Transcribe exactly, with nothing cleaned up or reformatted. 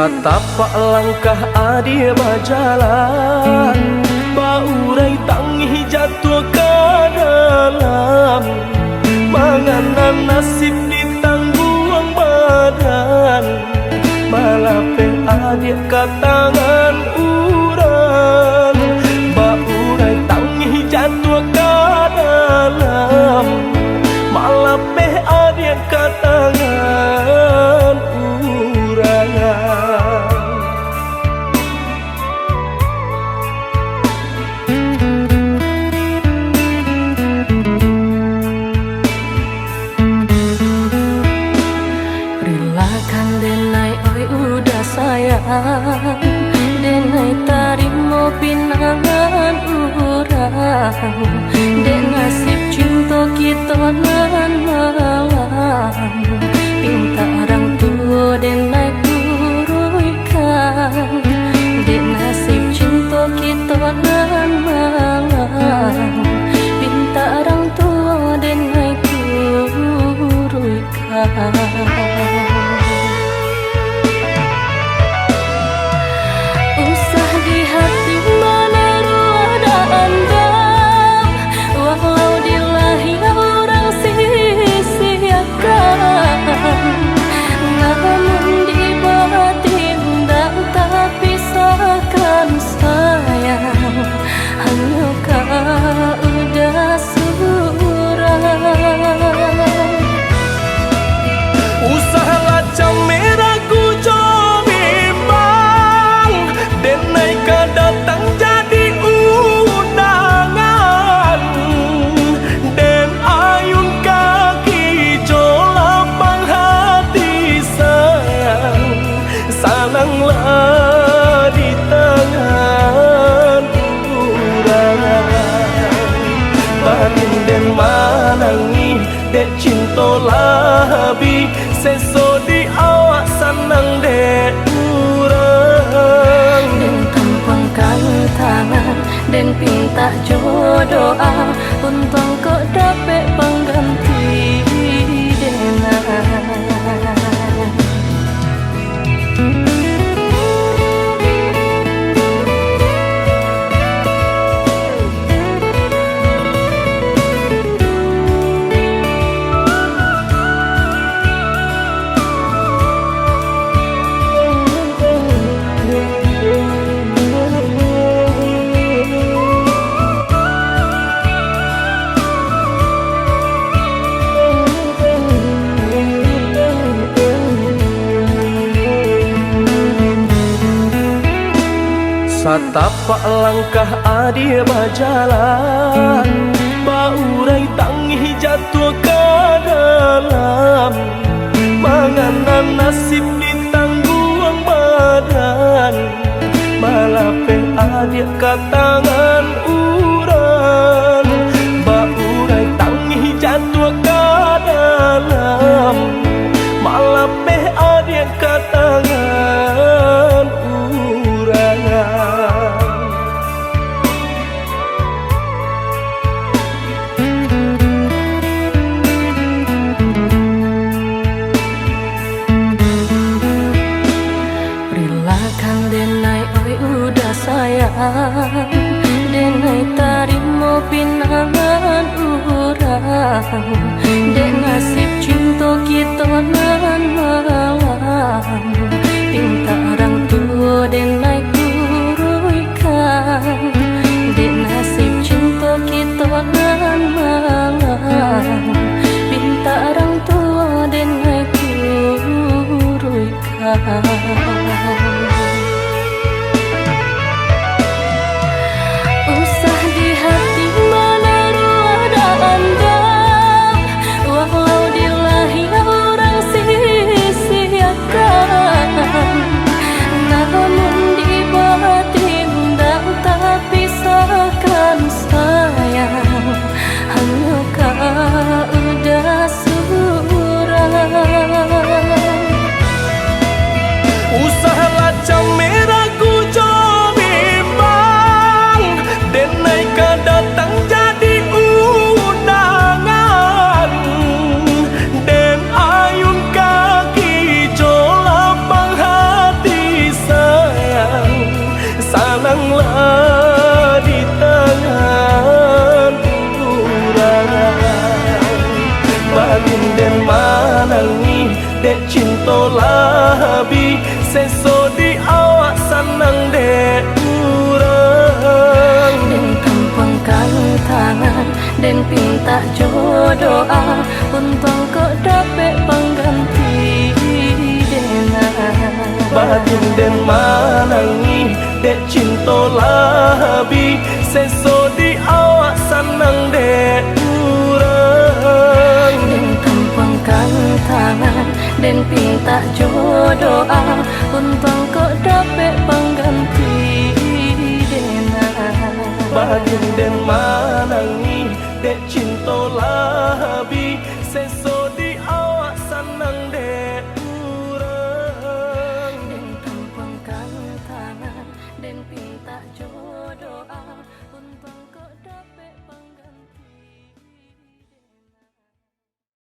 Satapak langkah adiak bajalan, baurai tangih jatuah ka dalam. Mangana nasib ditangguang badan, malapeh adiak ka tangan urang. Baurai tangih jatuah ka dalam, malapeh adiak ka tangan urang. Rilakan denai, oi uda sayang, denai tarimo pinangan urang. Dek nasib cinto kito nan malang, pintak urang tuo denai turuikan. Dek nasib cinto kito nan malang, pintak urang tuo denai turuikan. Usah di hati manaruah dandam, walau di lahia urang sisiakan, namun di batin ndak tapisahkan sayang. Hanyo ka uda surang. Usahlah cameh ragu jo bimbang, denai ka datang jadi undangan. Den ayun kaki jo lapang hati sayang, sananglah di tangan urang. Batin den manangih, dek cinto lah abih, seso di awak sanang dek urang. Den tampuangkan tangan, den pintak jo doa, untuang kok dapek pangganti denai. Satapak langkah adiak bajalan, baurai tangih jatuah ka dalam. Mangana nasib ditangguang badan, malapeh adiak ka tangan urang. Baurai tangih jatuah ka dalam, malapeh adiak ka tangan urang. Rilakan denai, oi uda sayang, denai tarimo pinangan urang. Dek nasib cinto kito nan malang, pintak urang tuo denai turuikan. Dek nasib cinto kito nan malang, pintak urang tuo denai turuikan. Usah di hati manaruah dandam, walau di lahia urang sisiakan, namun di batin ndak tapisahkan sayang, hanyo ka uda surang. Dek cinto lah habih, seso di awak sanang dek urang. Den tampuangkan tangan, den pintak jo doa, untuang kok dapek pangganti dena. Batin den manangih, dek cinto lah habih, seso di awak sanang dek urang. Den tampuangkan tangan, den pintak jo doa, untuang kok dapek pangganti dena. Batin den manangih.